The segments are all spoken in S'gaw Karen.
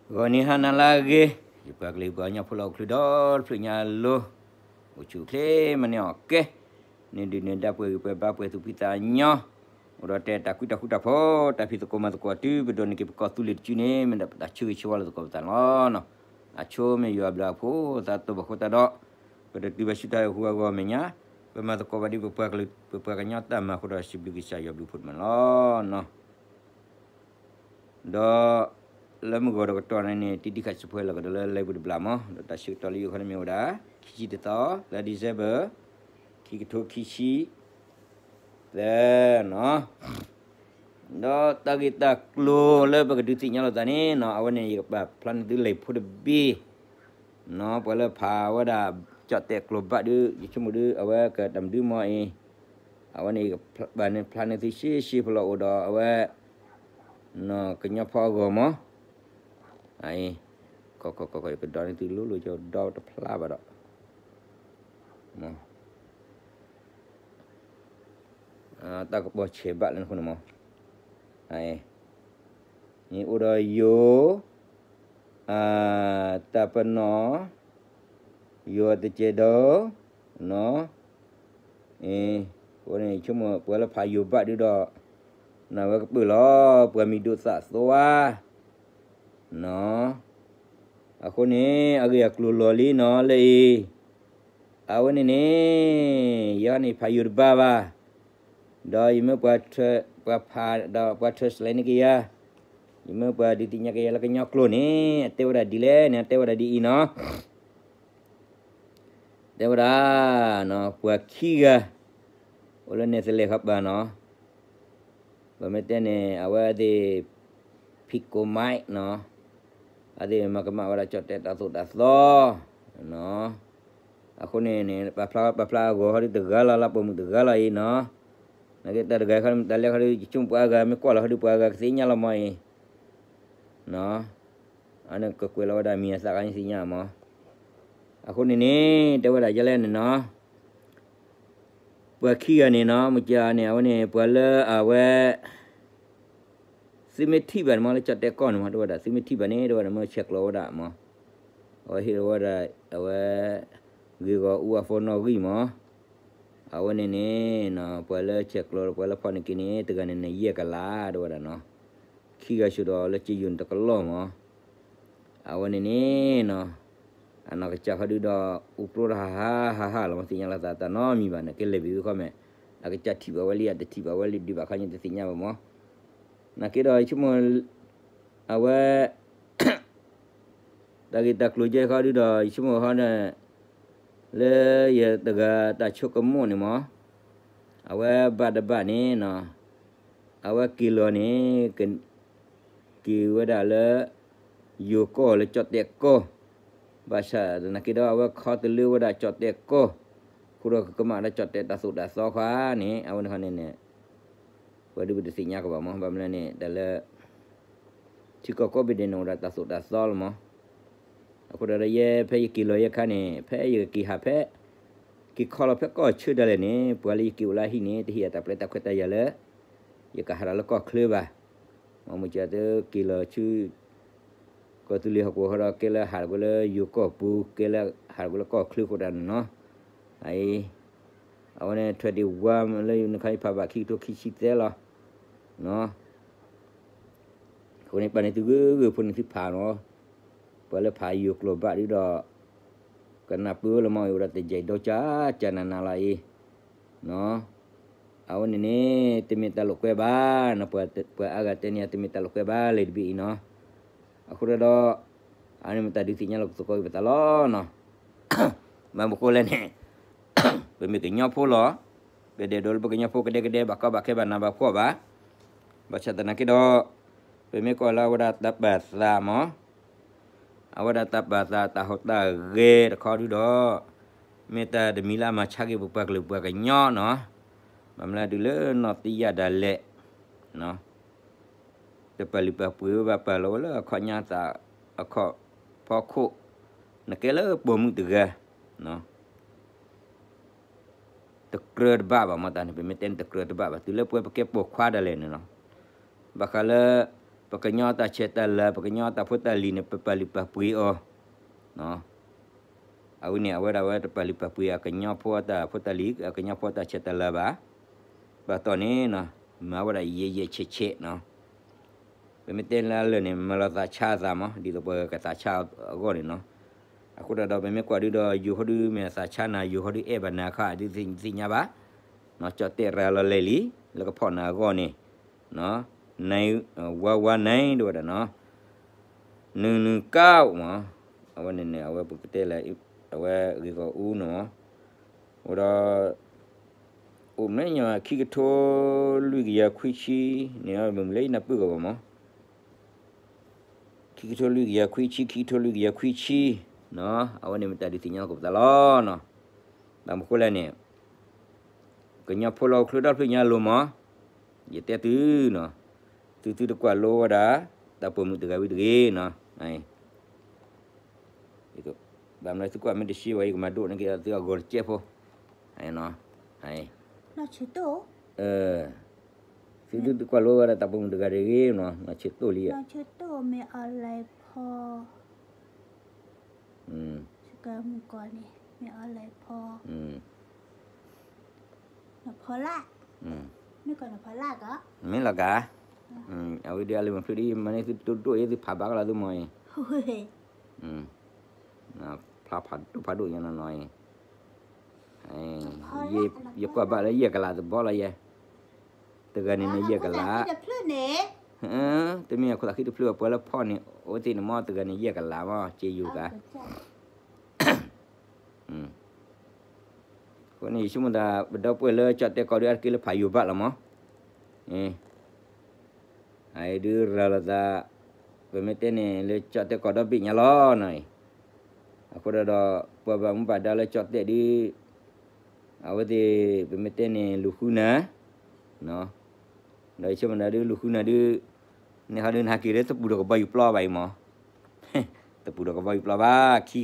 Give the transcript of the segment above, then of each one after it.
ဂီၤနံၤဟါနၤလၢအဂ့ၤ, ယပှၤကလုာ်ပှၤကညီဖိလၢအိၣ်ချုးဒီတဖျၢၣ်ညါအလိၤ, အိၣ်ဆူၣ်အိၣ်ချ့မၤန့ၢ်အီၣ်ကဲ, န့ၣ်ဒုးန့ၣ်ဒါပှဲၤဂံၢ်ပှဲၤဘါပှဲၤသူၣ်ဖှံသးညီ, အိၣ်ဒီးတဲတၢ်ကွံတၢ်ဃူတၢ်ဖိး တၢ်ဖံးသကိးမၤသကိးတုၤပဒိးန့ၢ်က့ၤပကီၢ်သူလ့ၤတစုန့ၣ် မ့ၢ်ဒၣ်ပတၢ်ဆၢဂ့ၤဆၢဝါလၢသကိးပသးန့ၣ်လီၤ. အဆိမ့ၢ်ယွၤအဘျုးအဖှိၣ်သးတိၢ်ဘၣ်ဃိသတးဒီး, ပတတုၤဘၣ်ဆူတၢ်ဟးဂီၤအဂီၢ်အမဲာ်ညါ, ပမၤသကိးဘၣ်ဒ်ပပှၤကလုာ်ပပှၤကညီတၢ်မၤအဃိဒီး စံးဘျုးကစၢ်ယွၤဘျုးဖှိၣ်တမံၤလီၤ. ဒီးလၢမုၢ်ဂီၤဒီးကတီၢ်န့ၣ်န့ၣ် တံၤတံၤခးစံးဖှဲလီၤကဒီးလၢ live ပူၤတဘျီမး, ဒီးတၢ်ဆၢကတီၢ်လၢယိၤခီန့ၣ်မ့ၢ်ဝဲဒၣ် ခံဆံတသီ လါ December ခံကထိခံဆံသၢနီၤ. ဒီးတၢ်ဂ့ၢ်တၢ်ကျိၤလၢပကဒုးသ့ၣ်ညါလိာ်သးန့ၣ်နီၤ, အဝဲန့ၣ်ယကပာ်ဖျါန့ၢ်သုလံာ်ဖိတဘ့ၣ်နီၤ, ပှၤလၢဖးဝဲဒၣ် ကၠီၣ်တဲာ်ကျိၤဘၣ်ဒုး ယဆိကမိၣ်ဒုး အဝဲကတၢ်မနုၤမ့ၢ်အံၤ, အဝဲန့ၣ်ယကပာ်န့ၢ်ဖျါန့ၢ်သုရှဲရှဲဖိလီၤအိၣ်ဒီးအဝဲ ကညီဖိအဂီၢ်မး, အအံၤ ကီကီကီကီ ယကဒီန့ၢ်သုလိၤလိၤ ယဒီတဖျါဘၣ်ဒီး တၢ်ကပီၤဆဲးဘၣ်လၢနဃိန့ၣ်မး, အအံၤ န့ၣ်အိၣ်ဒီးယိၤ အတၢ်ပနီၣ် ယိၤတကဲးဒီးနီၤ, အဃိန့ၣ် ဆိကမိၣ်ပှၤလၢဖးယိၤဘၣ်ဒုးဒီး နဝဲကပၢၢ်လီၤ ပှၤမံၤဒိၣ်သးသွါ နီၤ, အဃိန့ၣ် အဂ့ၢ်အကျိၤလီၤလံနီၤ လၢအံၤ, အဝဲန့ၣ်န့ၣ် ယဟီန့ၣ်ဖးယိၤတဘၣ်ဘၣ်, ဒီးယမ့ၢ်ပှၤဖးဒီးပှၤ translate န့ၢ်က့ၤယၤ, ယမ့ၢ်ပှၤဒုးသ့ၣ်ညါက့ၤယၤလၢကညီကျိာ်န့ၣ် အတဲဝဲဒၣ်ဒ်လဲၣ်န့ၣ် အတဲဝဲဒၣ်ဒ်အံၤနီၤ တဲဝဲဒၣ် ပှၤခံဂၤ အိၣ်လၢ Netherlands ခီပၤနီၤ, ပမ့ၢ်တဲန့ၣ် အဝဲသ့ၣ် ဖံးကိးမးနီၤ, အဝဲသ့ၣ်မၤကမၣ်ဝဲဒၣ်ကၠီၣ်တဲာ်တၢ်သိၣ်တၢ်သီ အဃိန့ၣ်န့ၣ် ပာ်ဖျါပာ်ဖျါအဂီၢ်ဟီဒုးတဂၤလီၤ လၢပိာ်မုၣ်တဂၤလီၤအံၤနီၤ, နာ်က့တၢ်တဂၤခီမ့ၢ်တၢ်လဲၤခီဒုး ယဆိကမိၣ်ပှၤအဂၤမ့ၢ်ကွၢ်လီၤဟီဒုး ပှၤအဂၤကသ့ၣ်ညါလီၤမးအံၤ အန့ၣ်ကကွဲးလီၤဝဲဒၣ်မံၤအသၣ်ခါန့ၣ်သ့ၣ်ညါမး, အဃိန့ၣ်န့ၣ် တဲဝဲဒၣ်ယဲလဲၣ်န့ၣ်နီၤ, ပှၤခံဂၤန့ၣ်နီၤ မုၢ်ကၢန့ၣ် အဝဲန့ၣ် ပှၤလၢအဝဲ သုမ့ၢ်ထံၣ်ဘၣ်န့ၣ်မး လၢကၠီၣ်တဲာ်ကီၢ်န့ၣ်မး တဲဝဲဒၣ် သုမ့ၢ်ထံၣ်ဘၣ်န့ၣ် တဲဝဲဒၣ် မ့ၢ်ဆဲးကျိးဝဲဒၣ်မး, အဝဲဟ့ၣ်ဝဲဒၣ် အဝဲ ဂ့ၢ်ဂီၤအူအဖိနီၣ်ဂံၢ်မး, အဝဲန့ၣ်န့ၣ် ပှၤလၢဆဲးကျိး ပှၤလၢဖီၣ်န့ၢ်က့ၤန့ၣ် တဂၤန့ၣ်န့ၣ် ယဲၢ်ကလး တဲဝဲဒၣ်နီၤ, ခံဂၤဆူၣ်ဒီးလၢကယိၤန့ၣ်တကလီၢ်မး အဝဲန့ၣ်န့ၣ်နီၤ, အနီၢ်ကစၢ်ခီဒုဒီး အူပျိတၢ်ဟးဟးဟးဟးလီၤ မ့ၢ်သ့ၣ်ညါလီၤသးတၢ်နီတမံၤဘၣ် နာ်က့လဲၤဘၣ်ဝဲခီမ့ၢ် အကစၢ်ထံၣ်ဘၣ်ဝဲလံ အတထံၣ်ဘၣ်ဝဲလံ ဒံးဘၣ်ခီညါတသ့ၣ်ညါဘၣ်မး, နာ်က့ဒီးယဆိကမိၣ် အဝဲ တၢ်ဂ့ၢ်တၢ်ကျိၤယဲၢ်ခီဒုဒီး ယဆိကမိၣ်ဟီန့ၣ် လၢယတဂၤတၢ်ဆိကမိၣ်န့ၣ်မး, အဝဲဘၣ်တဘၣ်န့ၣ်နီၤ, အဝဲက့ၤလီၤန့ၣ် က့ၤဝဲဒၣ်လၢ ယိၤကီၢ်လၢကၠီၣ်တဲာ်ကီၢ်, ဘၣ်ဆၣ်သနာ်က့ဒီးအဝဲခီတလၢဝဲဒၣ်ကၠီၣ်တဲာ်ကီၢ်, အဃိဒီးကကမၣ်ဒီးကၠီၣ်တဲာ်တၢ်သိၣ်တၢ်သီခါန့ၣ် အဝဲန့ၣ်ခီန့ၣ်န့ၣ် ပှၤဒုးပတသ့ၣ်ညါကဘၣ်မး ဘၣ်မနုၤန့ၣ် တၢ်လၢ ထံကီၢ်ကိးဘ့ၣ်ဒဲးန့ၣ် အိၣ်ဒီးတၢ်သိၣ်တၢ်သီလီၤမး, အဃိဒီးယဲ ဖဲယက့ၤလီၤယဲခါန့ၣ် ဖဲယကက့ၤဟးဖဲ က့ၤခီလီၤဖဲကီၢ်ဆၢဒၣ်လဲာ်န့ၣ် ပှၤလၢယက့ၤအိၣ်လၢဟံၣ်န့ၣ် တဟ့ၣ်ယၤတၢ်ပျဲတၢ်ခွဲးတၢ်ယာ်လၢ ယကဟးဒီးလၢကီၢ်ချၢဘၣ်, မ့ၢ်မုၢ်ကၢသုက့ၤလီၤဆူ ကီၢ်သူလ့ၤဟီၣ်ကဝီၤဃီဒီး ကဲလၢဟးတကွံလၢယိၤကီၢ်ပူၤ ကဲလၢဟးတကွံလၢကီၢ်ချၢဃိဒၣ်န့ၣ်နီၤ, အအံၤ အဝဲန့ၣ် ထွဲဒံးဝါလၢနခါယဖးဘၣ်ခံကထိခံဆံသၢလီၤ, အဃိန့ၣ် ပာ်န့ၢ်သုဂ့ၤဂ့ၤဖိန့ၣ်သုဖးနီၤ, ပှၤလၢဖးယိၤကျိာ်ဘၣ်ဒုဒီး ကနၣ်ပၢၢ်ဝဲလၢမ့ၢ်အံၤဝဲဒၣ်တယံာ်ဒီကၠၢ်ကၠၢ်နးနးလီၤအံၤ, အဝဲန့ၣ်န့ၣ် တမ့ၢ်တၢ်လိာ်ကွဲဘၣ်, ပှၤအါဂၤတဲန့ၢ်ယၤ တမ့ၢ်တၢ်လိာ်ကွဲဘၣ်လၢတဘ့ၣ်အံၤနီၤ, အဃိဒီး အန့ၣ်မ့ၢ်တၢ်ဒုးသ့ၣ်ညါလီၤကသကိးက့ၤပသးလီၤနီၤ, ဘၣ်မနုၤဃိလဲၣ်န့ၣ် ပမ့ၢ်ကညီဖိလီၤ, ပဒဲးဒိးလၢပကညီဖိကဒဲကဒဲ ဘၣ်ကီဘၣ်ခဲဘၣ်နးဘၣ်ဖှီၣ်ဘၣ်, ဘၣ်ဆၣ်သနာ်က့ဒီး ပမ့ၢ်ကွၢ်လၢအဝဲဒၣ်တၢ်ပာ်သးမး အဝဲဒၣ်တၢ်ပာ်သးတၢ်ဟူးတၢ်ဂဲၤတခီဒုဒီး မ့ၢ်တၢ်တမံၤလၢအမၤဆါက့ၤပပှၤကလုာ်ပှၤကညီနီၤ, ဘၣ်မနုၤဒုးလၢနီၢ်သံယၣ်ဒၣ်လဲာ် တပာ်လုၢ်ပာ်ပှ့ၤဝဲဘၣ် ပာ်လီၤဝဲလၢအခီၣ်ညါသး အခီၣ်ဖီခိၣ်, နကဲလၢပိာ်မုၣ်တဂၤ တကြၢးတဘၣ်ဘၣ်မ့ၢ်တၢ်န့ၣ် ပမ့ၢ်တဲန့ၣ်တကြၢးတဘၣ်ဘၣ် တုၤလၢပဝဲပကဲပိာ်ခွါဒၣ်လဲာ်န့ၣ်လီၤ, ဘၣ်ဃးလၢ ပကညီတၢ်ဆဲးတၢ်လၤ ပကညီတၢ်ဖိတၢ်လံၤန့ၣ် ပပာ်လုၢ်ပာ်ပှ့ၤအီၤ, အဝဲန့ၣ် အဝဲဒၣ်ဝဲတပာ်လုၢ်ပာ်ပှ့ၤအကညီဖိအတၢ်ဖိတၢ်လံၤ အကညီဖိအတၢ်ဆဲးတၢ်လၤဘၣ်, ဘၣ်တီၢ်န့ၣ် မၤဝဲဒၣ်ယဲၢ်ယဲၢ်ဆဲးဆဲးနီၤ, ပမ့ၢ်တဲလၢအလၢာ်န့ၣ် မၤလီၤသးဆါအသးမး ဒ်သိးပကသးဆါအဂီၢ်န့ၣ်နီၤ, အဃိဒီး ပမ့ၢ်ကွၢ်ဒုဒီး ယိၤဟီဒု မ့ၢ်အသးဆါနၤ ယိၤဟီဒု အဲၣ်ဘၣ်နၤအခါ ဒုးသ့ၣ်ညါဘၣ်, ကၠီၣ်တဲၣ်ရၤလီၤလဲၤလံ လၢကဖီၣ်နၤအဂီၢ်န့ၣ် နဝါဝါနၢၤ တဲဝဲဒၣ်နီၤ, နုၤနုၤကၢမး, အဝဲန့ၣ်န့ၣ် အဝဲပကတဲလၢ အဝဲဂ့ၢ်ဂီၢ်အူနီၤ, အိၣ်ဒီး အိၣ်မ့ၢ်ညီ ခံကထိလွံၢ်ကယၤခွံဆံန့ၣ် မ့ၢ်မနုၤလဲၣ် ယနၢ်ပၢၢ်ကီးဘၣ်မး, ခံကထိလွံၢ်ကယၤခွံဆံ ခံကထိလွံၢ်ကယၤခွံဆံ, အဝဲန့ၣ်မ့ၢ်တၢ်ဒုးသ့ၣ်ညါသကိးပသးလီၤနီၤ, ဘၣ်မနုၤဃိလဲၣ်န့ၣ် ကညီဖိလၢဟီၣ်ခိၣ်ချၢဒီဖျၢၣ်ညါအလိၤမး, ယတဲသုနီၤ, သုသုတကွၢ်လိဝဲဒၣ် တၢ်ပိာ်မုၣ်တဂၤဝံၤတဂ့ၤနီၤ, ဘၣ်မနုၤသုကွၢ်မ့ၢ်တရှဲဘၣ် ယကမၤဒိးန့ၢ်က့ၤသုအဂီၤတစဲးဖိ, သုသုတကွၢ်လိဝဲဒၣ်တᢢ်ပိာ်မုၣ်တဂၤတဂ့ၤနီၤ, နီၢ်ဆၢတိၢ်လံဧါ, နီၢ်ဆၢတိၢ်မ့ၢ်အီၤလဲၤဖီ ကမုၢ်ကီၢ်န့ၣ် မ့ၢ်အီၤလဲၤဖီ, နဖီလာ်, မ့ၢ်ကီးနဖီလာ်ကီး, မ့ၢ်လီၤကါ, အဝဲဒၣ်အလၢမုၢ်ဖျၢၣ်ဒ်မ့ၢ်န့ၣ် သုတိၢ်ဒိၣ်အံၤ သုဖးဘၣ်ကလီၤသုမီၤအံၤ, ဖျါဖးဒိၣ်ဖးဒိၣ်ညါနီၤနီၤအံၤ, ယကွၢ်ဘၣ်လၢယဲၢ်ကလးတဘီလီၤယဲ, တဂၤန့ၣ်န့ၣ်ယဲၢ်ကလး, တမ့ၢ်အခိၣ်သးဃံတဖျၢၣ် ပှၤလၢဖီၣ်န့ၣ် အိၣ်သ့ၣ်န့ၣ်မ့ၢ်တဂၤန့ၣ်ယဲၢ်ကလးမ့ၢ် က့ယိၤကါ အဃိန့ၣ် ယဆိကမိၣ်သး ပဒီပုၢ်ဝဲၢ်လၢကၠီၣ်တဲၣ်ကီၢ်ဒုး အါတက့ၢ်လၢဖးယိၤဘၣ်လီၤမး, အဒုးရၤလီၤသး ပမ့ၢ်တဲန့ၣ် လၢကၠီၣ်တဲၣ်ကီၢ်ဒီဘ့ၣ်ညါလီၤနီၤအံၤ, အဃိဒီး ပှၤဘၣ်မူဘၣ်ဒါလၢကၠီၣ်တဲၣ်ဒုး အဝဲသ့ၣ် ပမ့ၢ်တဲန့ၣ် လူၤဃုနၤ ဒီးယဆိကမိၣ်ဒုး လူၤဃုနၤဒုး န့ၣ်ဟီဒုး နဟးက့ၤလၢတပူၤဒီးကဘီယူၤပျီဘၣ်အံၤမး, တပူၤဒီးကဘီယူၤပျီဘၣ် ခံဂၤ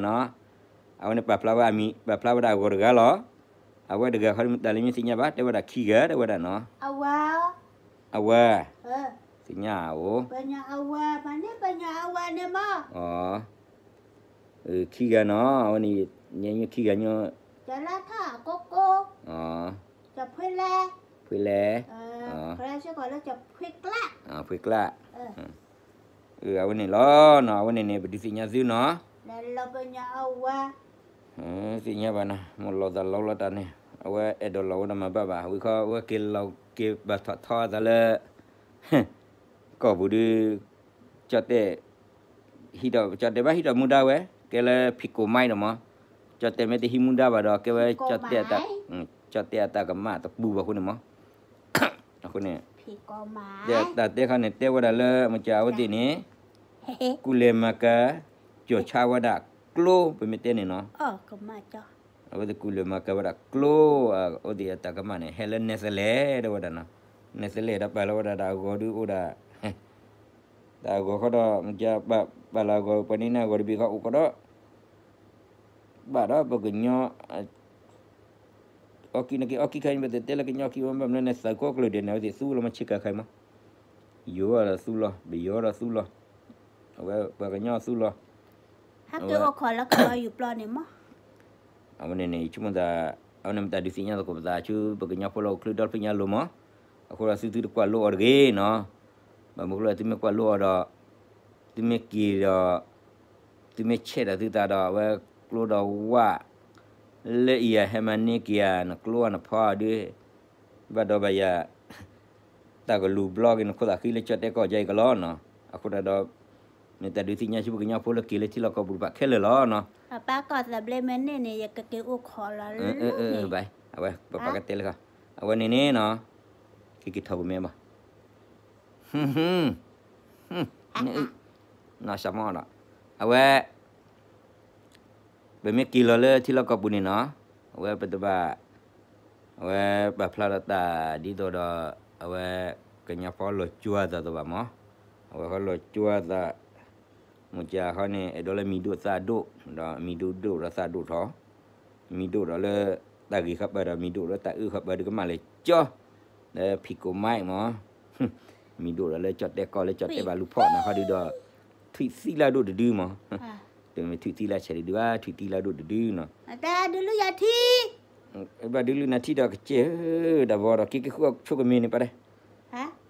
နီၤ, အဝဲန့ၣ်ပာ်ဖျါဝဲအမံၤ ပာ်ဖျါဝဲဒၣ်အဂီၤတဂၤလီၤ, အဝဲတဂၤဃီဒုး မတၤလၢမ့ၢ်သ့ၣ်ညါဘၣ် တဲဝဲဒၣ်ခံဂၤ တဲဝဲဒၣ်နီၤ, အဝဲ သ့ၣ်ညါအိၣ် ခံဂၤနီၤ အဝဲန့ၣ် ခံဂၤညီ ဖှ့လဲၣ် ဖှ့ကျၣ် အဝဲန့ၣ်လီၤနီၤ အဝဲန့ၣ်န့ၣ် ပဒုးသ့ၣ်ညါသုနီၤ သ့ၣ်ညါဘၣ်နီၤ မိၢ်လီၤသးလီလီၤတၢ်န့ၣ် အဝဲအဲၣ်ဒိးလီၤဝဲဒီးမၤဘၣ်ဘၣ် ဝံၤခီ အဝဲက့ၤလီၤက့ၤဘၣ်ထီၣ်ထီအသးလၢ ကီၢ်ပူၤဒုး ကၠီၣ်တဲၣ် ဟံးထီၣ် ကၠီၣ်တဲၣ်ဘၣ်ဟံးထီၣ်မူဒါဝဲ ကဲလၢဖံးကိးမါဒီးမး ကၠီၣ်တဲၣ်မ့ၢ်တဟံးမူဒါဘၣ်ဒီး ကဲဝဲ ကၠီၣ်တဲၣ်အတၢ်ကမၣ်တပူၤဘၣ်အဃိန့ၣ်မး အဃိန့ၣ် တၢ်တဲခီန့ၣ် တဲဝဲဒၣ်လၢ မ့ၢ်ကၠီၣ်အဝဲသ့ၣ်န့ၣ် ကူလဲၤမၤကၤ ကၠီၣ်ဆါဝဲဒၣ်ကျိ ပမ့ၢ်တဲန့ၣ်နီၤ အဝဲသ့ၣ်ကူလဲၤမၤကၤဝဲဒၣ်ကျိ အဝဲသ့ၣ်အတၢ်ကမၣ်န့ၣ် ဟဲလၢနဲသလ့ၣ် တဲဝဲဒၣ်နီၤ နဲသလ့ၣ်ဒီးပာ်လီၤဝဲဒၣ်တၢ်အဂီၤဒုးအိၣ်ဒၣ် တၢ်အဂီၤဃီဒီး မ့ၢ်ကၠီၣ်ပာ်လီၤအဂီၤ ပှၤန့ၢ်န့ၢ်အဂီၤတဘ့ၣ်ဃီအိၣ်ကီးဒီး ဘၣ်ဒီးပကညီ အီၣ်ကံနက့ၤအီၣ်ကံခါအံၤ ပတတဲလၢကညီကံဝဲ ဘၣ်မနုၤန့ၣ် သးကိးကျၢၢ်ဒဲးန့ၣ် အဝဲသ့ၣ်သူလီၤမ့ၢ်ဆ့ကၤခါအံၤမး ယိၤဒီးသူလီၤ ပယီၤဒီးသူလီၤ အဝဲပှၤကညီသူလီၤ ဟဲက့ၤအိၣ်ခိးလၢကဘီယူၤပျီန့ၣ်မး အဝဲန့ၣ်န့ၣ် ယဆိကမိၣ်သး အဝဲန့ၣ်မ့ၢ်တၢ်ဒုးသ့ၣ်ညါသကိးပသးဆူ ပကညီဖိလၢဟီၣ်ခိၣ်ချၢဒီဖျၢၣ်ညါလိၤမး အဃိဒီးသုသုတကွၢ်လိအီၤတဂ့ၤနီၤ ဘၣ်မနုၤဃိလဲၣ် သုမ့ၢ်ကွၢ်လိအီၤဒီး သုမ့ၢ်က့ၤဒီး သုမ့ၢ်ဆဲးဒီးသုသးဒီး အဝဲကျိဒီးဝၣ် လၢအံၤအဟဲမၤန့ၢ်က့ၤဧါ နကျိအနဖီဒုး ဘၣ်ဒီးဘၣ်ယၤ တၢ်ကလူၤဘျီက့ၤနခိၣ်သးဃံလၢကၠီၣ်တဲၣ်ကီၢ်ယါအံၤကလီနီၤ အဃိသတးဒီး မ့ၢ်တၢ်ဒုးသ့ၣ်ညါဆူပကညီဖိလၢက့ၤလၢထံလီၢ်ကီၢ်ပူၤတဖၣ်ခဲလၢာ်လီၤ. ပၢ်ကီၢ်သဘျ့မ့ၢ်န့ၢ်န့ၣ် ယကက့ၤအိၣ်ခိးလီၤလၢ အဝဲ ပပာ်ကတဲလၢ အဝဲန့ၣ်န့ၣ်နီၤ ကက့ၤထီၣ်ပမဲဘၣ် နီၢ်စၢ်မီၢ်ဒီး အဝဲ ပမ့ၢ်က့ၤလီၤလၢထံလီၢ်ကီၢ်ပူၤန့ၣ်နီၤ အဝဲပတဘၣ် အဝဲပာ်ဖျါထီၣ်တၢ်ဒ်သိးဒီး အဝဲ ကညီဖီလီၤကၠိအသးသိးဘၣ်မး အဝဲဃီလီၤကၠိအသး မ့ၢ်ကၠီၣ်ဃီန့ၣ် အဲၣ်ဒိးလၢမံၤဒိၣ်သၣ်ဒိၣ် ဒီးမံၤဒိၣ်ဒိၣ်ဒီးသၣ်ဒိၣ်ထီၣ် မံၤဒိၣ်ဒီးလၢတၢ်ဂ့ၤဃီပၤဒီး မံၤဒိၣ်ဒီးတၢ်အၢဃီပၤဒုးကမၣ်လၢကၠီ လၢဖံးကိးမါမး မံၤဒိၣ်ဒီးလၢကၠီၣ်တဲၣ်ကီၢ်လၢကၠီၣ်တဲၣ်ဘၣ်လူၤဖီၣ်န့ၣ် ဟီဒုဒီး ထွံၣ်သံလၢအဒိၣ်တဒုမး, တမ့ၢ်ထွံၣ်သံလၢဆဲးတဒုဘၣ် ထွံၣ်သံလၢအဒိၣ်တဒုနီၤ, ဘၣ်ဒုလုၢ်နၤထံဒီးကစဲးဧၢ, တၢ်ဘီဒီးက့ၤက့ၤဃုအီၣ်ဆိကမ့ၢ်န့ၣ်ပၣ်တဲ,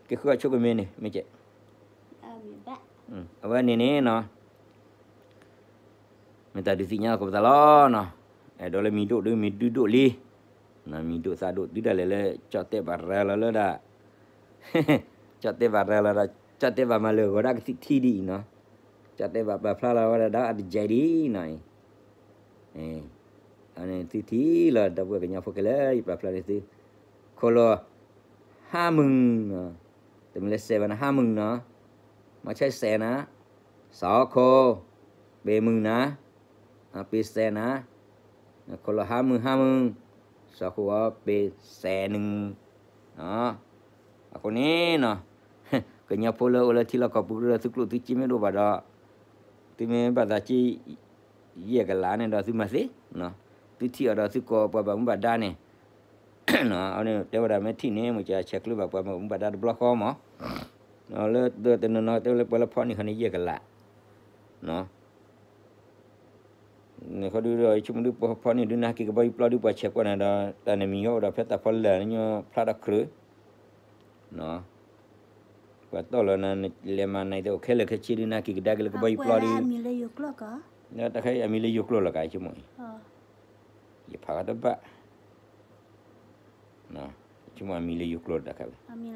က့ၤဃုအီၣ်ဆိကမ့ၢ်န့ၣ် မ့ၢ်ကဲ, အဝဲန့ၣ်န့ၣ်နီၤ မ့ၢ်တၢ်ဒုးသ့ၣ်ညါကပသးလီၤနီၤ, အဲၣ်ဒိးလၢမံၤဒိၣ်ဒုးမံၤဒုဒိၣ်လံ, မံၤဒိၣ်သးဒိၣ်တုၤဒၣ်လဲာ်လၢ ကၠီၣ်တဲၣ်ဘၣ်ရၤလီၤလၢဒၣ်, ကၠီၣ်တဲၣ်ဘၣ်ရၤလီၤဒီး ကၠီၣ်တဲၣ်ဘၣ်မၤလၢာ်ဂီၤဒၣ်ကသံၣ်ထံဒ်အံၤနီၤ, ကၠီၣ်တဲၣ်ဘၣ်ပာ်ဖျါလီၤဝဲဒၣ်ဒီးအတယဲၢ်ဒ်အံၤနီၤအံၤ, အန့ၣ်သုထံၣ်လီၤဒီပုၢ်ဝဲၢ်ကညီဖိခဲလၢာ် ယပာ်ဖျါန့ၣ်သု, ခိၣ်လီၤ ဟါမုၢ်နီၤ, တမ့ၢ်လၢစဲးဘၣ်န့ၣ် ဟါမုၢ်နီၤ, မ့ၢ်ဆဲးစဲးနၤ, စီၤခိၣ်, ပ့ၤမုၢ်နၤ, ပ့ၤစဲးနၤ, ခိၣ်လီၤဟါမုၢ်ဟါမုၢ်, စီၤခိၣ်အီၤပ့ၤစဲးနုၤ, အဃိန့ၣ်နီၤ, ကညီဖိလၢအိၣ်လၢထံလီၢ်ကီၢ်ပူၤဒီးသုကျိၣ်သုစ့မ့ၢ်ဒိၣ်ဘၣ်ဒီး, သုမ့ၢ်ဘၣ်သးစ့ ယဲၢ်ကလးန့ၣ်ဒီးသုမၤသ့, သုထံၣ်အီၤဒီးသုကိးပှၤဘၣ်မူဘၣ်ဒါန့ၣ်, တဲဝဲဒၣ်မ့ၢ်ထံၣ်န့ၣ် မ့ၢ်ကဆဲးကျိးဘၣ်ပှၤဘၣ်မူဘၣ်ဒါတဘျီဃီမး, လၢတနီၤနီၤတဲဝဲလၢပှၤလၢဖီၣ်န့ၢ်ဃီန့ၣ် ယဲၢ်ကလး, န့ၣ်ဃီဒုဒီး ယဆိကမိၣ်ဒု ပှၤဖီၣ်န့ၢ်ဒု နဟဲက့ၤကဘီယူၤပျီဒု ပှၤဆဲးကွၢ်နၤဒီး တၢ်နမံၤဟီၣ်အိၣ်ဒီးဖဲတၢ်ဖီလာ်န့ၣ်ညီဖျါထီၣ်ခရၢ, ပှၤတီၢ်လီၤနၤ လဲၤမၤနၤအံၤတအိၣ်ခဲလၢာ်ခဲဆ့ဒု နဟဲက့ၤကဒါက့ၤလၢကဘီယူၤပျီဒု, တၢ်ခဲအံၤအမံၤလၢယိၤကျိာ်လီၤကါ ယဆိကမိၣ်အံၤ, ယဖးဂီၤတဘၣ် ဆိကမိၣ်အမံၤလၢယိၤကျိာ်တခါ, မ့ၢ်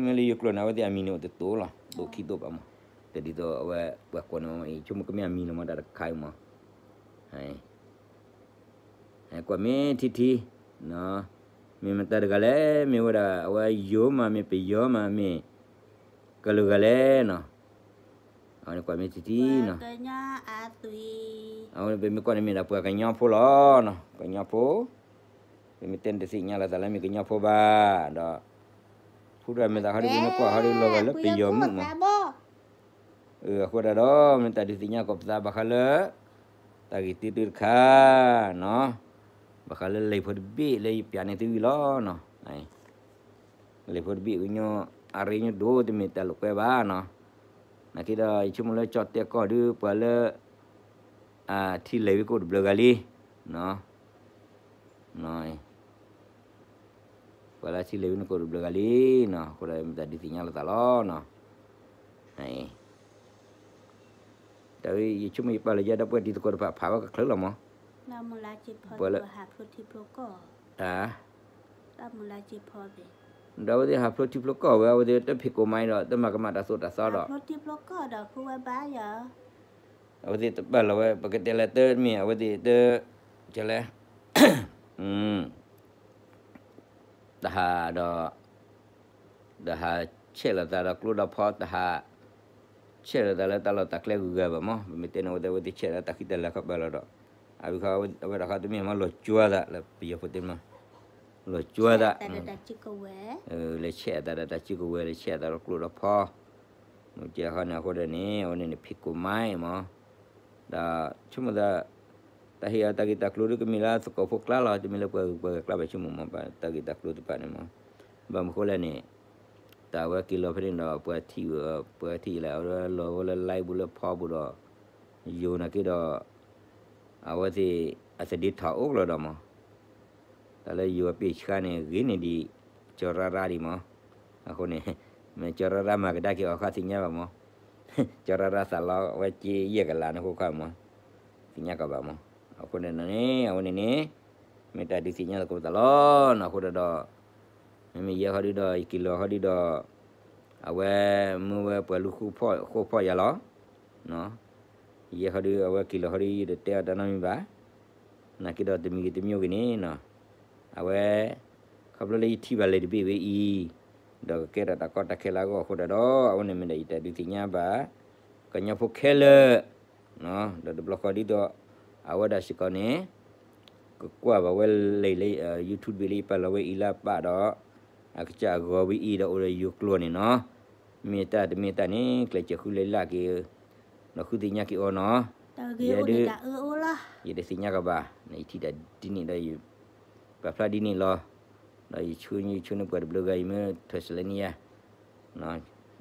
လၢယိၤကျိာ်န့ၣ် အဝဲသ့ၣ်အမံၤန့ၣ်အိၣ်တတိၤလီၤ, ဒိၣ်ခံဒိၣ်ဘၣ်မး, တဒ်သိးအဝဲပှၤကိးန့ၣ်မ့ၢ်အံၤ ဆိကမိၣ်ကမ့ၢ်အမံၤလီၤမး တၢ်တခါအံၤမး, ကွၢ်မ့ၢ်ထံထံ, မ့ၢ်မတၤတဂၤလဲၣ်, မ့ၢ်ဝဲဒၣ်အဝဲယိၤမး မ့ၢ်ပယီၤမး မ့ၢ်ကလုာ်ဂၤလဲၣ်နီၤ, အဝဲန့ၣ်ကွၢ်မ့ၢ်ထံထံနီၤ, အဝဲပမ့ၢ်ကွၢ်န့ၣ်မ့ၢ်ဒၣ်ပှၤကညီဖိလီၤ, ကညီဖိ, ပမ့ၢ်တဲန့ၣ်တသ့ၣ်ညါလီၤသးလၢမ့ၢ်ကညီဖိဘၣ်, ဒီး ဖုဒိၣ်မ့ၢ်သးခီဒု ပမ့ၢ်ကွၢ်ခီဒုလီၤဂာ်လၢပယီၤမုၣ်မး, အဃိဒၣ်ဒီး မ့ၢ်တၢ်ဒုးသ့ၣ်ညါကိးပသးဘၣ်ဃးလၢ တၢ်ဂ့ၢ်တၢ်ကျိၤတခါနီၤ, ဘၣ်ဃးလၢလံာ်ဖိတဘ့ၣ်လၢယပျးန့ၢ်သုဝံၤလီၤနီၤ, လံာ်ဖိတဘ့ၣ်ဝံၤညီ အရ့ညီဒိၣ်တမ့ၢ်တၢ်လိာ်ကွဲဘၣ်နီၤ, နာ်က့ဒီး ယဆိကမိၣ်လၢကၠီၣ်တဲၣ်ကီၢ်ဒု ပှၤလၢ ထံၣ်လဲၤဝံၤကိၣ်တဘျုးဂၤလံနီၤ ပှၤလၢထံၣ်လဲၤဝံၤန့ၣ်ကိၣ်တဘျုးဂၤလံနီၤ, အဃိဒီးမ့ၢ်တၢ်ဒုးသ့ၣ်ညါလိာ်သးလီၤနီၤ, တၢ်ဝဲယဆိကမိၣ်ယပာ်လီၤယဲဒီပုၢ်ဝဲၢ်တံၤသကိးတဖၣ်ဖးဝဲကချၢလီၤမး, ပှၤလၢ ဒီးအဝဲသ့ၣ်ဟးဖျိထံဖျိကီၢ်ဝဲ အဝဲသ့ၣ်တဖံးကိၢ်မါဒီး တမၤကမၣ်တၢ်သိၣ်တၢ်သီဒီး အဝဲသ့ၣ်တပာ်လီၤဝဲ ပကတဲလၢတမ့ၢ် အဝဲသ့ၣ်တ ကလဲၣ် တဟးဒီး တဟးဆဲးလီၤသးဒီးကျိဒီးဖီ တဟး ဆဲးလီၤသးလၢတၢ်လီၢ်တၢ်ကျဲဂုၤဂၤဘၣ်မး, ပမ့ၢ်တဲန့ၣ် အဝဲသ့ၣ်ဆဲးလီၤတၢ်ဃံတၢ်လၤခီပၢ်လီၤဒီး အဝဲဒၣ်ဃီတမ့ၢ်မး လီၤကၠွါသးလၢပယီၤဖိတဲမး လီၤကၠွါသး လဲၤဆဲးအသးဒီးတၢ်စုကဝဲၤ လဲၤဆဲးအသးဒီးကျိဒီးဖီ မ့ၢ်ကဲဃီန့ၣ် အဃိဒီးန့ၣ် အဝဲန့ၣ်န့ၣ် ဖံးကိၢ်မါအံၤမး ဒီးဆိကမိၣ်သး တၢ်ဟ့ၣ်အီၤတၢ်ဂ့ၢ်တၢ်ကျိၤဒ်ကမ့ၢ်လၢသကိးဖိကျါလီၤ, တမ့ၢ်လၢပှၤဂုၤပှၤဂၤကျါဘၣ် ဆိကမိၣ်မး တၢ်ဂ့ၢ်တၢ်ကျိၤတဖၣ်န့ၣ်မး, ဘၣ်မနုၤဃိလဲၣ်န့ၣ် တၢ်ဝဲက့ၤလီၤဖဲန့ၣ်ဒီး ပှၤထံၣ် ပှၤထံၣ်လၢ အဝဲလီၤဝဲလၢ live ပူၤလၢဖီပူၤဒီး ယိၤနာ်က့ဒီး အဝဲသ့ၣ်အသဒ့ထီၣ်အိၣ်ကလီၤဒီးမး တၢ်လၢယိၤအပ့ၢ်ဆှါန့ၣ် ဂ့ၤန့ၢ်ဒံး ကၠီၤရၢ်ရၢ်ဒံးမး, အဃိန့ၣ် မ့ၢ်ကၠီၤရၢ်ရၢ်မၤကဒါက့ၤအီၤခီသ့ၣ်ညါဘၣ်မး, ကၠီၤရၢ်ရၢ်သးလီဝဲက့ယဲၢ်ကလးန့ၣ်အဃိခီမး, သ့ၣ်ညါကီးဘၣ်မး, အဃိန့ၣ်န့ၣ် အဝဲန့ၣ်န့ၣ် မ့ၢ်တၢ်ဒုးသ့ၣ်ညါသကိးသးလီၤနီၤ, အဃိဒီး မ့မ့ၢ်ယဲဃီဒုဒီး ယက့ၤလီၤဃီဒုဒီး အဝဲမ့ၢ်ဝဲပှၤလူၤဃိဖီၣ်ယၤလီၤ ယဲဃီဒု အဝဲက့ၤလီၤဃီဒု ယတတဲအီၤတၢ်နီတမံၤဘၣ်, နာ်က့ဒီးတမံၤဂ့ၤတမံၤဂ့ၤန့ၣ်နီၤ, အဝဲ ခီဖျိလၢယထံၣ်ဘၣ်လံာ်တဘ့ၣ်ဝဲအံၤ, ဒီးကကဲထီၣ်တၢ်ကီတၢ်ခဲလၢအဂီၢ်အဃိဒီး အဝဲန့ၣ်မ့ၢ်ဒၣ်ယတၢ်ဒုးသ့ၣ်ညါဘၣ် ကညီဖိခဲလၢာ်, ဒီးတဘျီဃီဒ်သိး အဝဲဒၣ်စ့ၢ်ကီးန့ၣ် ကကွၢ်ဘၣ်ဝဲလံာ်လၢ YouTube တဘ့ၣ်လၢယပာ်လီၤဝဲအံၤလၢအပၢ်ဒီး အကစၢ်အဂီၤဝဲအံၤဒီးအိၣ်ဒီးယိၤကျိာ်န့ၣ်နီၤ, မ့ၢ်တၢ်တမ့ၢ်တၢ်န့ၣ် ကျဲးစၢးဃုလၢလၢက့ၤ ဒီးဃုသ့ၣ်ညါက့ၤအီၤနီၤ, ယဲဒု ယတသ့ၣ်ညါကဘၣ်, ယထံၣ်တၢ်ဒ်န့ၣ်ဒီး ပာ်ဖျါဒ်န့ၣ်လီၤ, ဒီးယဆှၢန့ၢ် ယဆှၢန့ၢ်ပှၤတဘျုးဂၤအံၤ မ့ၢ် translate န့ၢ်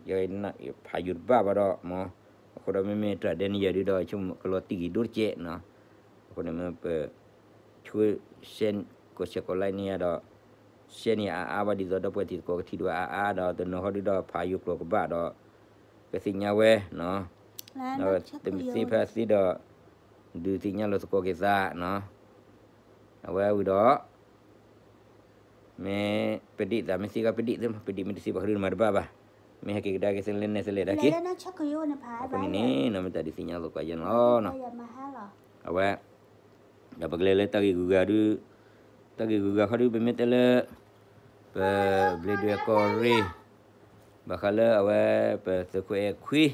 ယၤ ယဖးယိၤတဘၣ်ဘၣ်ဒီးမ့ၢ်, အဃိဒီးမ့မ့ၢ်တြၢ်ဒဲန့ၢ်ယၤဒုဒီး ယဆိကမိၣ်ကလီၤတံၢ်ဂ့ၤဒိၣ်တကဲးနီၤ. အဃိန့ၣ်မ့ၢ်ပ ဆှၢ ကိးဆဲးကိးlikeန့ၢ်ယၤဒီး shareန့ၢ်အါအါဘၣ်ဒ်သိးဒီပုၢ်ဝဲၢ်တံၤသကိးကထံၣ်ဒိၣ်အါအါဒီး တနီၤဃီဒုဒီးဖးယိၤကျိာ်ကဘၣ်ဒီး ကသ့ၣ်ညါဝဲနီၤ, ဒီးသ့ၣ်ဖဲသ့ဒီး ဒုးသ့ၣ်ညါလိာ်သကိးက့ၤသးနီၤ. အဝဲဝံၤဒီး မ့ၢ်ပဒ့ၣ်သးမ့ၢ်သ့ကီးပဒ့ၣ်သ့မး, ပဒ့ၣ်မ့ၢ်တသ့ဘၣ်ဃုဒုမၤတဘၣ်ဘၣ်, မ့ၢ်ဟဲက့ၤကဒါက့ၤသလဲနဲသလဲဒၣ်က့ၤ. အဃိန့ၣ်န့ၣ်နီၤ မ့ၢ်တၢ်ဒုးသ့ၣ်ညါလိာ်သကိးယဲန့ၣ်လီၤနီၤ. အဝဲ ဒီးပကလဲၤလၢတၢ်ဂ့ၢ်ဂုၤဂၤဒု, တၢ်ဂ့ၢ်ဂုၤဂၤခီဒု ပမ့ၢ်တဲလၢ ပဘျ့ဒွဲၣ်ကီၢ်ရ့ၣ်, ဘၣ်ဃးလၢအဝဲ ပသုးခိၣ်အဲၣ်ခွံ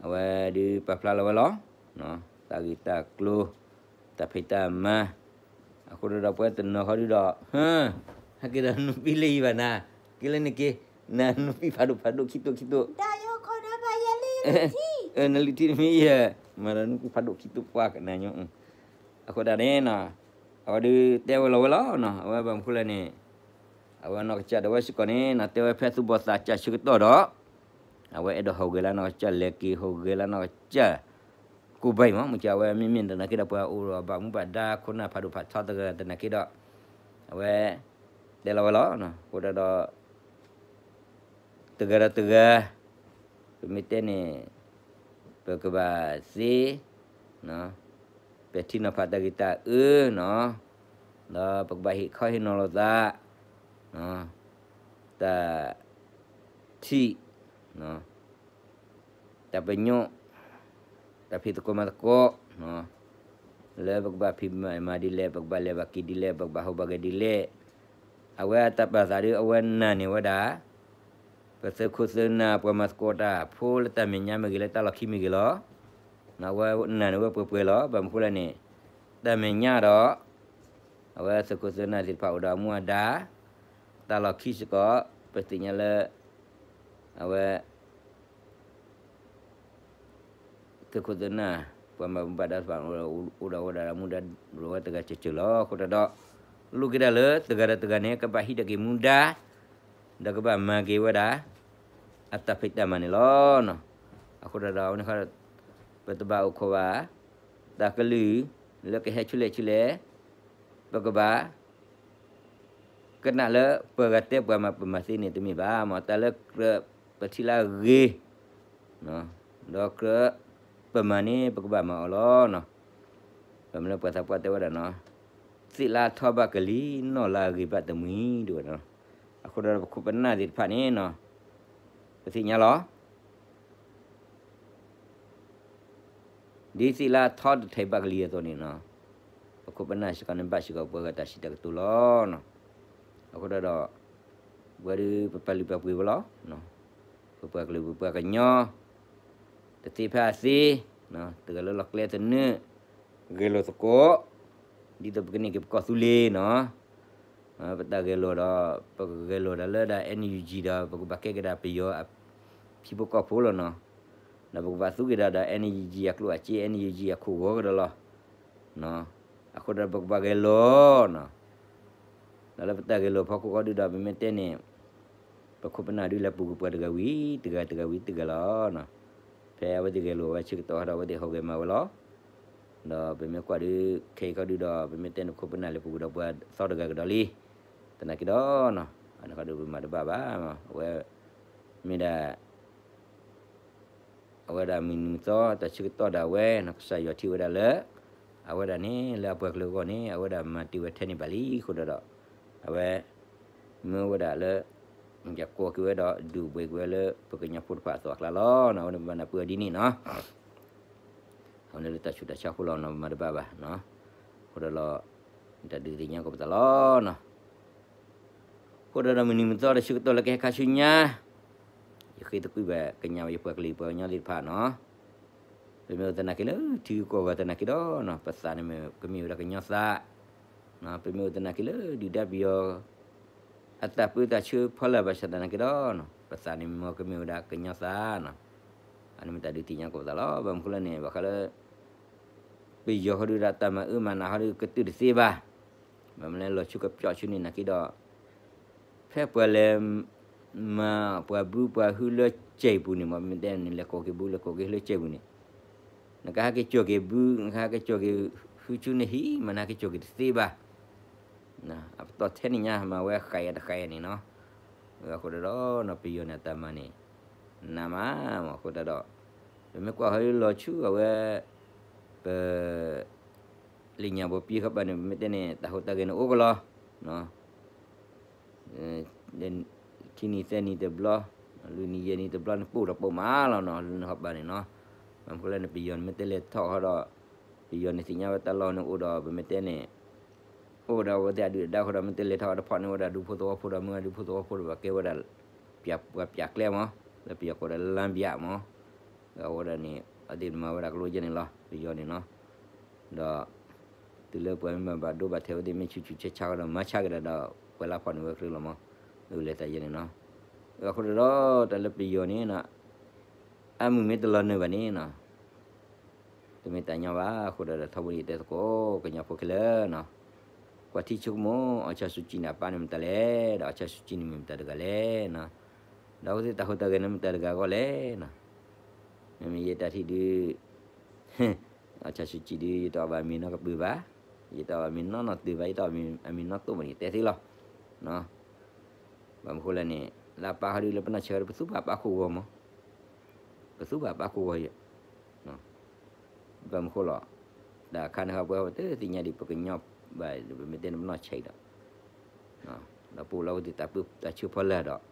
အဝဲဒုးပာ်ဖျါလီၤဝဲလီၤ. တၢ်ဂ့ၢ်တၢ်ကျိၤ, တၢ်ဖံးတၢ်မၤ, အဃိဒီးပဝဲတနီၤဃီဒုဒီး ဟဲက့ၤဒီးနူပံလၢယံၤဘၣ်နၤ, က့ၤလၢန့ၣ်က့ၤ, နနူပံဖးဒိၣ်ဖးဒိၣ်ခံတိၢ်ခံတိၢ် နလုၢ်ထံတမ့ၢ်ယဲ, မၤဒီးနူပံဖးဒိၣ်ခံတိၢ်ပှၢ်ကနၣ်ညိ, အဃိဒၣ်န့ၣ်နီၤ, အဝဲဒုးတဲဝဲလီၤဝဲလီၤနီၤ, အဝဲဘၣ်မနုၤဃိလဲၣ်န့ၣ်, အဝဲနီၢ်ကစၢ်ဒၣ်ဝဲစ့ၢ်ကီးန့ၣ်နီၤ တဲဝဲဖဲသူၣ်ဘီၣ်သးစၢ်ဆၢကတီၢ်ဒီး အဝဲအဲၣ်ဒိးဟူးဂဲၤလၢနီၢ်ကစၢ် လဲၤက့ၤဟူးဂဲၤလၢနီၢ်ကစၢ် ကိးဘၣ်အံၤမး, မ့ၢ်ကဝဲမ့မ့ၢ်သနာ်က့ဒီး ပှၤအိၣ်ဒီးဘၣ်မူဘၣ်ဒါခိၣ်နၢ်ဖးဒိၣ်ဖးထီသဂၢၢ်သနာ်က့ဒီး, အဝဲ တဲလီၤဝဲလီၤ. အဃိဒီး တဂၤဒီးတဂၤ, ပမ့ၢ်တဲန့ၣ် ပကဘၣ်သ့ ပထံနီၤဖးတၢ်ဂ့ၢ်တၢ်အၢနီၤ, ဒီးပကဘၣ်ဟ့ၣ်ခီဟ့ၣ်နီၤလိာ်သး, တၢ်ထံၣ် တၢ်ပညိၣ်, တၢ်ဖံးသကိးမၤသကိး, လၢပကဘၣ်ဖံးမၤဒ်လဲၣ်, ပကဘၣ်လဲၤဘၣ်က့ၤဒ်လဲၣ်, ပကဘၣ်ဟူးဘၣ်ဂဲၤဒ်လဲၣ်, အဝဲအတၢ်ပာ်သးဒ်အဝဲနာ်န့ၢ်ဝဲဒၣ် ပသုးခိၣ်သုးနၢ်ပှၤမၤသကိးတၢ်ဖိလၢတၢ်မဲာ်ညါမ့ၢ်ဂ့ၤ လၢတၢ်လီၢ်ခံမ့ၢ်ဂ့ၤလီၤ. အဝဲနာ်န့ၢ်ဝဲပှဲၤပှဲၤလီၤ. ဘၣ်မနုၤဃိလဲၣ်န့ၣ်, တၢ်မဲာ်ညါဒီး အဝဲသုးခိၣ်သုးနၢ်သ့ၣ်တဖၣ်အိၣ်ဒီးအမူအဒါ, တၢ်လီၢ်ခံစ့ၢ်ကီး ပသ့ၣ်ညါလၢ အဝဲ သုးခိၣ်သုးနၢ် ပှၤမၤမူဘၣ်ဒါတဖၣ် အိၣ်ဒီးဝဲဒၣ်မူဒါရိၤဝဲတဂၤစၢၤစၢၤလီၤ. အဃိဒီး လိၣ်က့ၤဒၣ်လၢတဂၤဒီးတဂၤန့ၣ် ကဘၣ်ဟံးထီၣ်က့ၤမူဒါ, ဒီးကဘၣ်မၤက့ၤဝဲဒၣ် အတၢ်ဖံးတၢ်မၤန့ၣ်လီၤ. အဃိဒီး အဝဲန့ၣ် ပတဘၣ်အိၣ်ခိးဘၣ် တၢ်ကလုၢ်လၢကဟဲဆူလဲၣ်ဆူလဲၣ်, ပကဘၣ် ကနၣ်လၢပှၤဂၤတဲပှၤမၤပမၤသ့န့ၣ်တမ့ၢ်ဘၣ်, မ့ၢ်တၢ်လၢကြၢးပထံၣ်လၢအဂ့ၤ, ဒီးကြၢးပမၤန့ၣ် ပကဘၣ်မၤအီၤလီၤ. ပမ့ၢ်လၢပှၤသးပှၢ်တဲဝဲဒၣ်နီၤ, သ့ၣ်လၢအထီဘၣ်ကလံၤ, နီၣ်လၢအဂ့ၤဘၣ်တမှံၤ တဲဝဲဒၣ်. အဃိဒီးပခိၣ်ပနၢ်သ့ၣ်တဖၣ်န့ၣ်နီၤ, ပသ့ၣ်ညါလီၤ ဒ်သ့ၣ်လၢအထီတထံးဘၣ်ကလံၤအသိးန့ၣ်နီၤ, ပခိၣ်ပနၢ်စ့ၢ်ကီးန့ၣ် ဘၣ်စ့ၢ်ကီးပှၤဂၤတၢ်စံးတၢ်ကတိၤလီၤ. အဃိဒီး ပဝဲဒၣ်ပပာ်လုၢ်ပာ်ပှ့ၤဝဲလီၤ. ပပှၤကလုာ်ပပှၤကညီ တသ့ဖဲအသ့, တဂၤလၢလီၢ်ကျဲသနၢၣ်, ဂဲၤလိာ်သကိး, ဒ်သိးပကန့ၢ်က့ၤပကီၢ်သူလ့ၤနီၤ. ပတၢ်ဂဲၤလိာ်ဒီး ပကဂဲၤလိာ်ဒၣ်လၢဒၣ် NUG ဒီး ပကဘၣ်ကဲက့ၤဒၣ်ပယီၤအဖံဖိကီၢ်ဖိလီၤနီၤ. ဒီးပကဘၣ်သူက့ၤဒၣ်ဒီး NUG အကျိၣ်အစ့ NUG အခိၣ်ဂီၤကဒီးလီၤ. အဃိဒီးပကဘၣ်ဂဲၤလိာ်နီၤ. ဒီးလၢပတၢ်ဂဲၤလိာ်ဖီခိၣ်ဃီဒုဒီး ပမ့ၢ်တဲန့ၣ် ပခိၣ်ပနၢ်ဒုလဲၤပူၤကွံာ်ပှၤတဂၤဝံၤတဂၤ တဂၤဝံၤတဂၤလီၤ. ဖဲအဝဲသ့ၣ်ဂဲၤလိာ်ဝဲဆၢကတီၢ်ဒီး အဝဲသ့ၣ်ဟူးဂဲၤမၤဝဲလီၤ. ဒီးပမ့ၢ်ကွၢ်ဒု ခဲအံၤခီဒုဒီး ပမ့ၢ်တဲန့ၣ် ခိၣ်ပနၢ်လဲၤပူၤကွံာ်ဒီးပှၤသီတဂၤကဒီးလံ. သနာ်က့ဒီး အန့ၣ်ခီဒုပမၤတဘၣ်ဘၣ်. အဝဲ မ့ၢ်ဒၣ် အဝဲဒၣ်မုၢ်နံၤမုၢ်သီတၢ်ဆၢကတီၢ်ဒၣ်ဝဲနီၤ, ကစၢ်ယွၤထံၣ်ဝဲဒၣ်လၢ အဝဲဒၣ်န့ၣ် လၢအပှၤကလုာ်အဂီၢ်န့ၣ် အဝဲဒၣ်မၤတ့ၢ်ဝဲထဲန့ၣ်ဘၣ်လံ. အဃိဒီး အဝဲ မ့ၢ်ဝဲဒၣ်လၢ ယကိးက့ၤဝဲဒီး ဒုးဘှဲးက့ၤဝဲလၢ ပကညီဖိတဖၣ်အသိးအကျါလီၤ. အဝဲန့ၣ်ပဘၣ်နၢ်ပၢၢ်ဒ်န့ၣ်နီၤ. အဝဲန့ၣ်လၢတၢ်ဆူးတၢ်ဆါအဃိလီၤနီၤ, ပမၤတဘၣ်ဘၣ်. အဃိဒီးလီၤ တၢ်ဒုးသ့ၣ်ညါကီးပသးလီၤနီၤ. အဃိဒီးမုၢ်နံၤမုၢ်သီတၢ်ဆၢကတီၢ်လၢကဟဲခါဆူညါ, ယဃ့သကွံာ်ဘၣ်ကညးဝဲယပှၤကလုာ်ပှၤကညီသ့ၣ်တဖၣ်နီၤ. ပမ့ၢ်အိၣ်သနာ်က့လၢထံဂုၤကီၢ်ဂၤသနာ်က့ဒီး ပသးန့ၣ်မ့ၢ်ကမ့ၢ်ဝဲဒၣ်ကညီသး, ပမ့ၢ်အိၣ်သနာ်က့လၢဒုၣ်ဒါပယီၤ အတၢ်ပၢတၢ်ဆှၢဖီလာ်ဘၣ်ဆၣ်သနာ်က့ဒီး ပသးန့ၣ်မ့ၢ်ကမ့ၢ်ဝဲဒၣ်ကညီသးနီၤ. အန့ၣ်မ့ၢ်တၢ်ဒုးသ့ၣ်ညါကီးပသးလီၤ. ဘၣ်မနုၤဃိလဲၣ်န့ၣ် ဘၣ်ဃးလၢ ပယီၤဃီဒုးဒီးတၢ်မၤအၢမၤနးဃီဒုးကတုၤတသ့ဘၣ်. ဘၣ်မနုၤလဲၣ် လီၤဆူကပျီဆူန့ၣ်နာ်က့ဒီး ဖဲပှၤလဲၤမၤပှၤဘုပှၤဟုလၢစဲးပူၤန့ၣ် မ့ၢ်တဲန့ၣ် လဲၤကိးက့ၤဘု လဲၤကိးက့ၤဟုလၢစဲးပူၤန့ၣ်, နကဟဲက့ၤကၠီၣ်က့ၤဘု နကဟဲက့ၤကၠီၣ်က့ၤဟုဆူနဟံၣ် မ့ၢ်နဟဲက့ၤကၠီၣ်က့ၤတသ့ဘၣ်. အပတီၢ်ထဲန့ၣ်ညါ မၤဝဲဃးယၤတဃးယၤန့ၣ်နီၤ. အဃိဒီးနီၤ ပယီၤန့ၣ်အတၢ်မၤန့ၣ် နးမးမး အဃိသတးဒီး ပမ့ၢ်ကွၢ်ဟီလီၤဆူအဝဲ ပ လၢညါဘိပံခီပၤန့ၣ် ပမ့ၢ်တဲန့ၣ် တၢ်ဟူးတၢ်ဂဲၤန့ၣ်အိၣ်ကလီၤ. ခံနံၤသၢနံၤတဘျီ, လွံၢ်နံၤယဲၢ်နံၤတဘျီန့ၣ် ပိၢ်ဒီးပိၢ်မးလီၤနီၤ လၢနဟီပၤန့ၣ်နီၤ. ဘၣ်မနုၤဃိလဲၣ်န့ၣ် ပယီၤန့ၣ်မ့ၢ်တဲလဲၤထီၣ်ဃီဒီး ပယီၤန့ၣ်သ့ၣ်ညါဝဲတၢ်လီၢ်န့ၣ်အိၣ်ဒီး ပမ့ၢ်တဲန့ၣ် အိၣ်ဒီးအဝဲသ့ၣ်အဒုၣ်အဒါဃီဒီး မ့ၢ်တဲလဲၤထီၣ်ဃီဒီးဖီၣ်န့ၢ်ဝဲဒၣ်ဒူဖိသဝီဖိဒီး မ့ၢ်ဝဲဒၣ်ဒူဖိသဝီဖိဒီး ပှၤကဲဝဲဒၣ် ပှၤပၠးကျဲမး, လၢပယီၤကိးဒီးလါဘၠးမး. အဝဲဒၣ်န့ၣ် အဝဲသ့ၣ်မၤဝဲဒၣ်ကျိယဲၢ်န့ၣ်လီၤ ပယီၤန့ၣ်နီၤ. ဒီး တုၤလၢပှၤမ့ၢ်ဘၣ်ဒိဘၣ်ထံးဝဲသ့ၣ်မ့ၢ်ဆူးဆူးဆါဆါဃီဒီး မၤဆါက့ၤဒီး ပှၤလၢဖီၣ်န့ၢ်ဝဲကျဲလီၤမး. အလဲၤတၢ်ယဲၢ်န့ၣ်နီၤ. အဃိဒီးတၢ်လၢပယီၤန့ၣ်နီၤ အမုၢ်မ့ၢ်တလီၤနုာ်ဘၣ်န့ၣ်နီၤ တမ့ၢ်တၢ်ညီဘၣ်. အဃိဒီးထီဘိန့ၣ် ယတဲသကိး ကညီဖိခဲလၢာ်နီၤ, ကွၢ်ထံဆိကမိၣ် အောင်ဆန်းစုကြည်န့ၣ် အပၢ်န့ၣ်မတၤလဲၣ်, ဒီး အောင်ဆန်းစုကြည်န့ၣ် မ့ၢ်မတၤတဂၤလဲၣ်နီၤ, ဒီးအဝဲသ့ၣ်တၢ်ဟူးတၢ်ဂဲၤန့ၣ် မတၤတဂၤအဂီၢ်လဲၣ်နီၤ. မ့မ့ၢ်ယဲတၢ်ထံၣ်ဒုး အောင်ဆန်းစုကြည်ဒုး ယတအီၣ်ဘၣ်အမံၤနီတကပၤဘၣ်, ယတအီၣ်ဘၣ်အမံၤနီနီတကပၤဘၣ်, ယတအီၣ်ဘၣ်အမံၤနီတိၢ်ဘၣ်န့ၣ် ယတဲသ့လီၤ. ဘၣ်မနုၤဃိလဲၣ်န့ၣ် လၢအပၢ်ဃီဒုး လၢပနီၢ်ဆဲးဃီဒုး ပသူဘၣ်ပၢ်ခိၣ်ဂီၤမး, ပသူဘၣ်ပၢ်ခိၣ်ဂီၤယဲ, ဘၣ်မနုၤဃိလီၤ, တၢ်ခါန့ၣ် ပှၤဝဲတသ့ၣ်ညါဒံး ပကညီဘၣ် ပမ့ၢ်တဲန့ၣ် ပနီၢ်ဆဲးဒီး ဒီးပအိၣ်လၢအဝဲသ့ၣ်တၢ်ပၢတၢ်ဆၢဖီလာ်ဒီး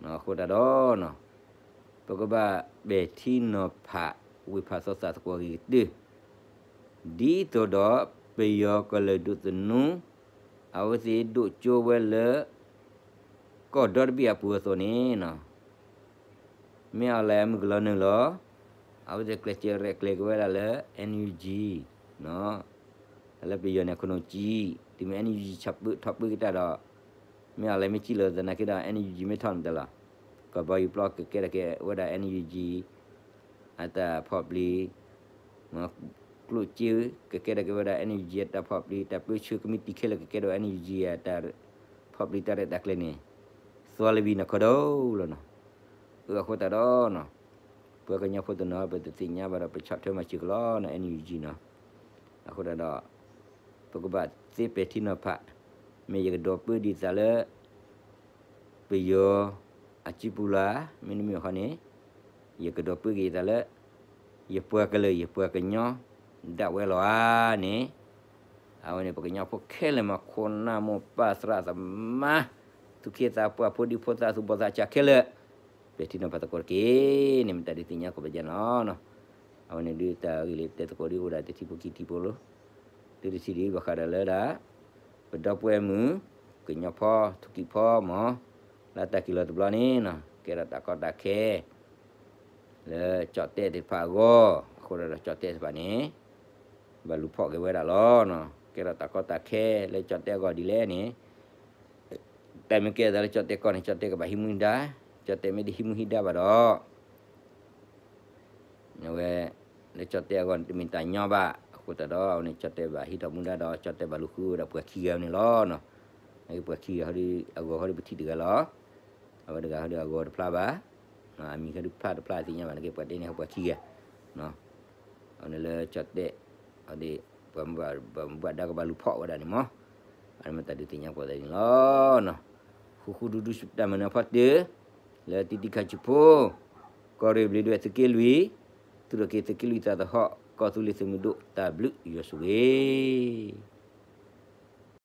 အဃိသတးဒီးနီၤ ပကဘၣ်ပဲာ်ထံနီၤဖး ဝေဖန် သီသးသကိးအဂ့ၤကတၢၢ်, ဒ်သိးဒီး ပယီၤကလုာ်ဒိၣ်သနူ အဝဲသ့ၣ်ဒိၣ်ကၠိဝဲလၢ ကီၢ်ဒီတဘ့ၣ်အပူၤအသိးန့ၣ်နီၤ မ့ၢ်အီၤလဲၣ်အမုၢ်ကလီၤနုာ်လီၤ. အဝဲသ့ၣ်ကျဲးစၢးရဲၣ်ကျဲၤက့ၤဝဲဒၣ်လၢ NUG နီၤ, လၢပယီၤန့ၣ် ခနူာ်ကံ, တုၤမ့ၢ် NUG ထီၣ်ပၢက့ၤတၢ်ဒီး မ့ၢ်အီၤလဲၣ်မ့ၢ်ကံၣ်လီၤသနာ်က့ဒီး NUG မ့ၢ်ထီၣ်န့ၣ်တလီၤ. ကဘီယူၤပျီကကဲထီၣ်က့ၤဝဲဒၣ် NUG အတၢ်ဖီၣ်ပျံၤ ကျိၣ်စ့ ကကဲထီၣ်က့ၤဝဲဒၣ် NUG အတၢ်ဖီၣ်ပျံၤ, တၢ်ပၢဆှၢကမံးတံာ်ခဲလၢာ်ကကဲထီၣ် NUG အတၢ်ဖီၣ်ပျံၤတၢ်ရဲၣ်တၢ်ကျဲၤန့ၣ် သွါလၢဝံၤနီၢ်ခီဒီးလီၤနီၤ. အဃိသတးဒီးနီၤ ပှၤကညီဖိတနီၤ ပတသ့ၣ်ညါဘၣ်ဒီး ပဆီၣ်ထွဲမၤစၢၤကလီၤနီၤ NUG နီၤ. အဃိသတးဒီး ပကဘၣ်သ့ပဲာ်ထံနီၤဖး, မ့ၢ်ယကဒိးပၢဒံးသးလၢ ပယီၤအစုပူၤလီၤ, မ့တမ့ၢ်ဃီန့ၣ် ယကဒိးပၢက့ၤသးလၢ ယပှၤကလုာ် ယပှၤကညီ ဒၣ်ဝဲလီၤဧါန့ၣ်, အဝဲန့ၣ် ပကညီဖိခဲလၢာ်မး ခိၣ်နၢ်မိၢ်ပၢ်သရၣ်သမါ, သူၣ်က့သးပှၢ် ဖိဒံဖိသၣ် သူၣ်ဘီၣ်သးစၢ်ခဲလၢာ် ပဲာ်ထံနီၤဖးသကိးတက့ၢ်န့ၣ် မ့ၢ်တၢ်ဒုးသ့ၣ်ညါကိးပယီၤနီၤ. အဝဲန့ၣ်ဒုးတၢ်ဂ့ၢ်လၢပတဲသကိးဒုး အိၣ်ဒၣ်တထံၣ်ဖိခံထံၣ်ဖိလီၤ. တုၤတထံၣ်ဒုး ဘၣ်ဃးဒီးလၢဒၣ် ပဒီပုၢ်ဝဲၢ်မုၣ် ကညီဖီ ထူကံၣ်ဖီမး လၢတၢ်က့ၤလီၤတဘျီန့ၣ်နီၤ ကဲထီၣ်တၢ်ကီတၢ်ခဲ လၢကၠီၣ်တဲၣ်သ့ၣ်တဖၣ်အဂီၢ်, အဃိဒီးကၠီၣ်တဲၣ်သ့ၣ်တဖၣ်န့ၣ် ဘၣ်လူၤဖီၣ်က့ၤဝဲဒၣ်လီၤ. ကဲထီၣ်တၢ်ကီတၢ်ခဲလၢကၠီၣ်တဲၣ်အဂီၢ်ဒ်လဲၣ်န့ၣ် တၢ်မ့ၢ်ကဲသးလၢကၠီၣ်တဲၣ်ကီၢ်န့ၣ် ကၠီၣ်တဲၣ်ကဘၣ်ဟံးမူဒါ, ကၠီၣ်တဲၣ်မ့ၢ်တဟံးမူဟံးဒါဘၣ်ဒီး အဝဲ လၢကၠီၣ်တဲၣ်အဂီၢ်န့ၣ် တမ့ၢ်တၢ်ညီဘၣ်. အဃိသတးဒီး အဝဲန့ၣ် ကၠီၣ်တဲၣ်ဘၣ်ဟံးထီၣ်မူဒါဒီး ကၠီၣ်တဲၣ်ဘၣ်လူၤဃုဝဲဒၣ်ပှၤခံဂၤန့ၣ်လီၤ. ပှၤခံဂၤဟီဒုး အဂီၤဟီဒုးပထံၣ်တဂၤလီၤ. အဝဲတဂၤဟီဒုးအဂီၤတဖျါဘၣ်, အမံၤဟီဒုးဖျါတဖျါသ့ၣ်ညါဘၣ်န့ၣ်က့ ပှၤတဲန့ၣ်ဟီပှၤခံဂၤ အဝဲန့ၣ်လၢကၠီၣ်တဲၣ် အဝဲဒၣ် ပှၤဘၣ်ဒါကဘၣ်လူၤဖီၣ်ဝဲဒၣ်န့ၣ်မး, အဝဲန့ၣ်မ့ၢ်တၢ်ဒုးသ့ၣ်ညါကိးသးန့ၣ်လီၤ. ဃူဃူဒူဒူဆူတၢ်မၤနၢၤဖီတၢၢ် လၢတံၤတံၤခါဆူဖိ ကီၢ်ရ့ၣ်ဘျ့းဒွဲၣ်သုးက့လွံၢ်, သုးရ့ၣ်က့ၤသုးက့လွံၢ်သးသဟီၣ် ကီၢ်သူလ့ၤသုးမုၢ်ဒိၣ်တၢ်ဘျုးယွၤဆိၣ်ဂ့ၤ